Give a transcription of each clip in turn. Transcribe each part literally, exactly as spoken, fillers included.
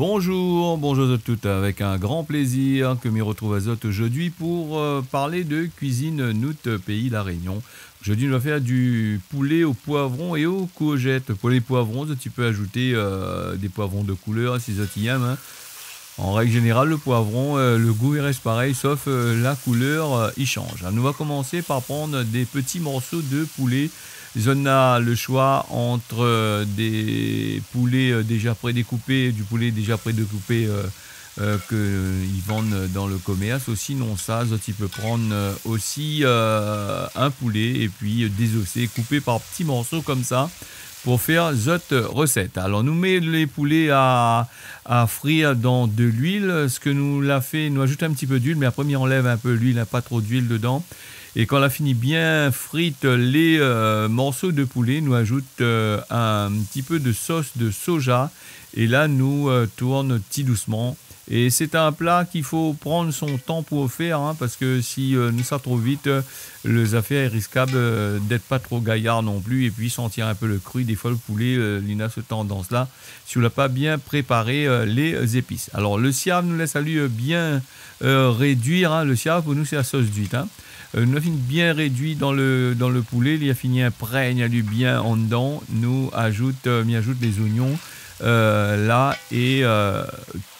Bonjour, bonjour zot tout. Avèk in gran plézir ke mi retrouv azot zordi pou, euh, parl de kuizine nout péi La Rényon. Zordi nou va fé du poulé o poivron é o kourzèt. Pou lé poivron, zot i pé azout, euh, dé poivron de koulèr si zot i èm, hein. An règ zénéral, le poivron, euh, le gou i rès parèy, sof, euh, la koulèr, euh, i shanj. Nou va komans par pran dé ti morso de poulé. Zot na le shoi ant, euh, dé poulé, euh, déza prédékoupé, du poulé déza prédékoupé, euh, euh, ke i vann dan le komèrs. Ou sinonsa, zot i pé pran, euh, osi, euh, in poulé épi, euh, dézosé, koupé par ti morso konmsa pou fé zot resèt. Alor, nou mèt le poulé a, a frir dan de luil. Sak nou la fé, nou azout in ti pé d'luil, mé apré, mi anlèv in pé luil, hein, pa tro d'luil dedan. É kan la fini bien frit lé, euh, morso de poulé, nou azout, euh, in ti pé de sos de soja. É la, nou, euh, tourn ti dousman. É sé in pla ki fo pran son tan pou fé, hein, parske si, euh, nou sa tro vit, euh, le zafèr lé riskab, euh, d'èt pa tro gayar non pli, épi santir in pé le kri. Défoi, le poulé, euh, li na se tandans-la, si ou la pa bien préparé, euh, lé zépis. Alor, le siav, nou lès ali, euh, bien, euh, rédui, hein. Le siav, pou nou, sé la sos d'uit, hein. Euh, nou la fini bien rédui dan le, dan le poulé, li la fini inprègn ali bien andan. Nou azout, euh, mi azout lé zoignon, euh, la, é, euh,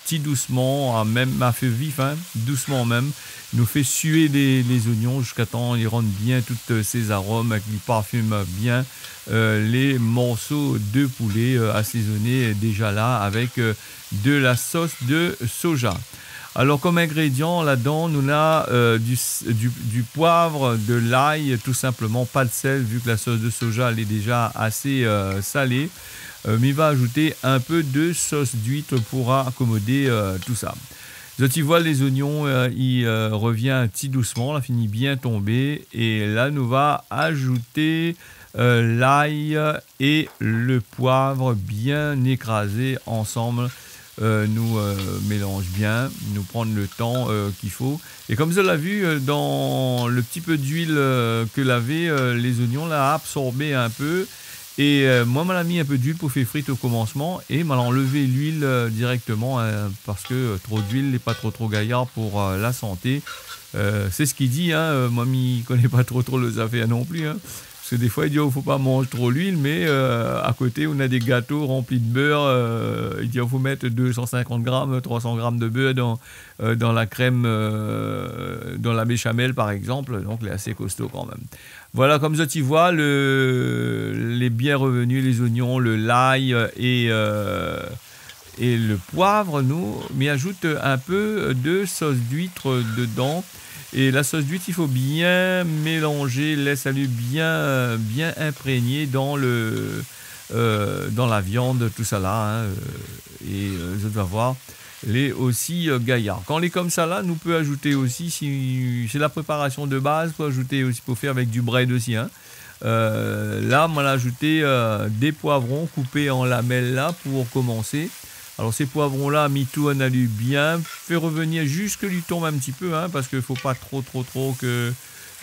ti dousman, a mèm, a fé vif, hein, dousman mèm. Nou fé sué lé, lé zoignon ziska tan li rann bien tout, euh, sé zarom, èk li parfim bien, euh, lé morso de poulé, euh, asézoné déza la avèk, euh, de la sos de soja. Alor, kom ingrédian ladan, nou na, euh, du s-, du, du poiv, de lay, tou sinploman, pa de sèl, vu ke la sos de soja, èl lé déza asé, euh, salé. Euh, mi va azout in pé de sos d'uit pou akomodé, euh, tousa. Zot i voi, lé zoignon, euh, i, euh, revien ti dousman, la fini bien tonbé. É la, nou va azout, euh, lay é le poiv bien ékrazé ansanm. Euh, nou, euh, mélanz bien, nou pran le tan, euh, k'i fo. É kom zot la vi, euh, dan le ti pé d'luil, euh, ke lavé, euh, lé zoignon la absorbé in pé. É, euh, moin, ma la mi in pé d'luil pou fé frit o komansman. É ma la anlèv luil, euh, dirèktoman, hein, parske, euh, tro d'luil lé pa tro, tro gayar pou, euh, la santé. Euh, sé sak i di, hein, euh, moin, mi koné pa tro, tro lé zafèr non pli, hein. Parske défoi, i di, oh, fo pa manz tro luil, mé, euh, a koté, ou na dé gato ranpli de bèr, euh, i di, oh, fo mèt dé san sinkant gram, troi san gram de bèr dan, euh, dan la krèm, euh, dan la béshamèl, par égzanp. Donk, lé asé kosto kan mèm. Voila, kom zot i voi, le, lé bien revenu, lé zoignon, le lay, euh, é, euh, é le poiv, nou, mi azout in pé de sos d'uit dedan. É la sos d'uit, i fo bien mélanzé, lès ali bien, bien inprégné dan le, euh, dan la viann, tousala, hein, euh, é, euh, zot va voir, lé osi, euh, gayar. Kan lé komsa la, nou pé azout osi, si, sé la préparasion de baz, pou azout osi, pou fé avèk du brèd osi, hein. Euh, la, moin la azout, euh, dé poivron koupé an lamèl la pou komansé. Alor, sé poivron-la, mi tourn ali bien, fé revenir ziska li tonm in ti pé, hein, parske fo pa tro, tro, tro ke,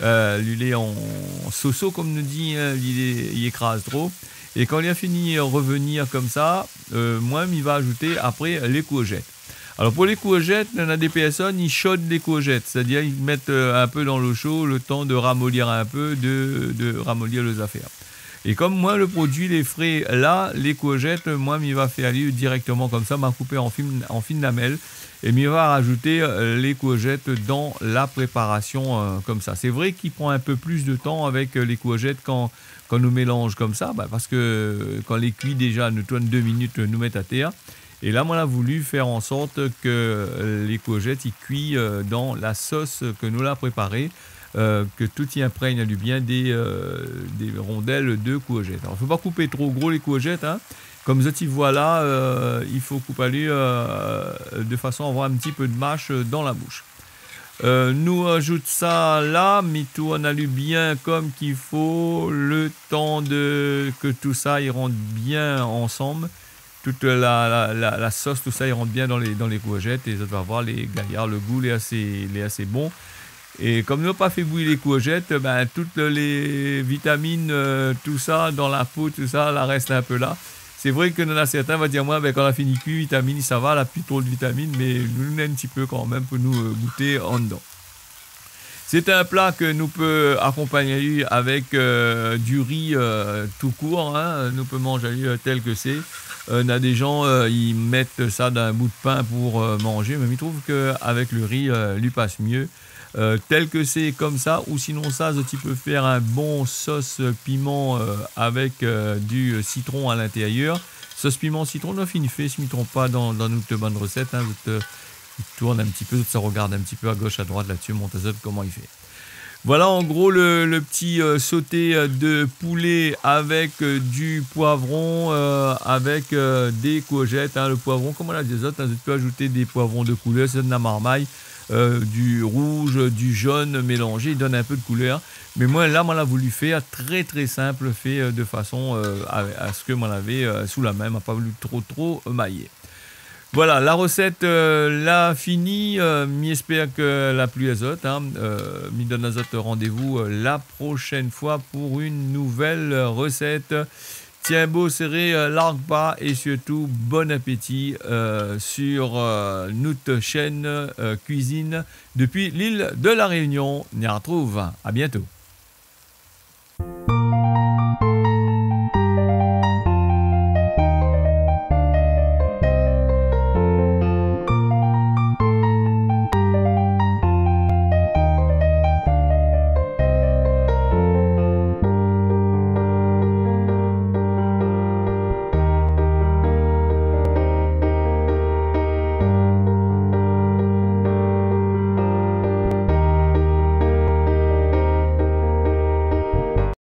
euh, li lé an, an soso, kom nou di, hein, li lé, li ékraz tro. É kan li la fini revenir komsa, euh, moin, mi va azout apré lé kourzèt. Alor, pou lé kourzèt, néna dé pèrsone, i shod lé kourzèt, sétadir, i mèt, euh, in pé dan lo sho, le tan de ramolir in pé, de, de ramolir lé zafèr. É kom moin, le produi lé fré la, lé kourzèt, moin, mi va fé ali dirèktoman komsa, ma koupé an fine, an fine lamèl, é mi va azout, euh, lé kourzèt dan la préparasion, euh, komsa. Sé vré k'i pran in pé plis de tan avèk, euh, lé kourzèt kan, kan nou mélanz komsa, ba, parske, euh, kan lé kui déza, nou tourn dé minit, nou mèt atèr. É la, moin la voulu fé an sort ke, euh, lé kourzèt i kui, euh, dan la sos ke nou la préparé, euh, ke tout i inprègn ali bien dé, euh, dé rondèl de kourzèt. Alor, fo pa koupé tro gro lé kourzèt, hein. Kom zot i voi la, euh, i fo koup ali, euh, de fason a avoir in ti pé de mash, euh, dan la boush. Euh, nou azout sa la, mi tourn ali bien kom k'i fo, le tan de, ke tousa i rant bien ansanm. Tout la, la, la, la sos, tousa, i rant bien dan lé, dan lé kourzèt é zot va voir, lé gayar, le gou, lé asé, lé asé bon. É kom nou la pa fé bouyi lé kourzèt, bin, tout lé vitamine, euh, tousa, dan la po, tousa, la rès in pé la. Sé vré ke néna sèrtin va dir amoin, bin, kan la fini kui, vitamine, sa va, la pi tro de vitamine, mé nou, nou néna in ti pé kanmèm pou nou, euh, gouté andan. Sé in pla ke nou pé akonpagn ali avèk, euh, du ri, euh, tou kour, hein. Nou pé manz ali, euh, tèl ke sé. Euh, néna dé jan, euh, i mèt sa dan in bout de pin pou, euh, manzé, mé mi trouv ke avèk le ri, euh, li pas myé. Euh, tèl ke sé konmsa, ou sinonsa, zot i pé fèr in bon sos piman, euh, avèk, euh, du sitron a l'intérieur. Sos piman sitron, nou la fine fé, si mi tronp pa, dan, dan nout bann rosèt, hein, zot, euh, i tourn in ti pé, zot sa rogard in ti pé a gosh, a droit la-dsi, mont azot koman i fé. Voilà, an gro, le, le ti, euh, soté, euh, de poulé avèk, euh, du poivron, euh, avèk, euh, dé kourzèt, hein. Le poivron, koman la di azot, hein, zot i pé azout dé poivron de koulèr, si zot néna marmay, euh, du rouz, du jone mélanzé, i donn in pé de koulèr. Mé moin, la, moin la voulu fèr trè, trè sinp, fé, euh, de fason, euh, a, a se ke moin lavé, euh, sou la min, ma pa voulu tro, tro, euh, mayé. Voilà, la rosèt, euh, la fini, euh, mi èspèr ke la plu azot, hein. Euh, mi donn azot randévou, euh, la proshèn foi pou in nouvèl rosèt. Tienbo séré, euh, larg pa é sirtou bon apéti, euh, sur, euh, nout shèn, euh, Cuisine depuis l'île de la Réunion. Ni artrouv. A bientôt.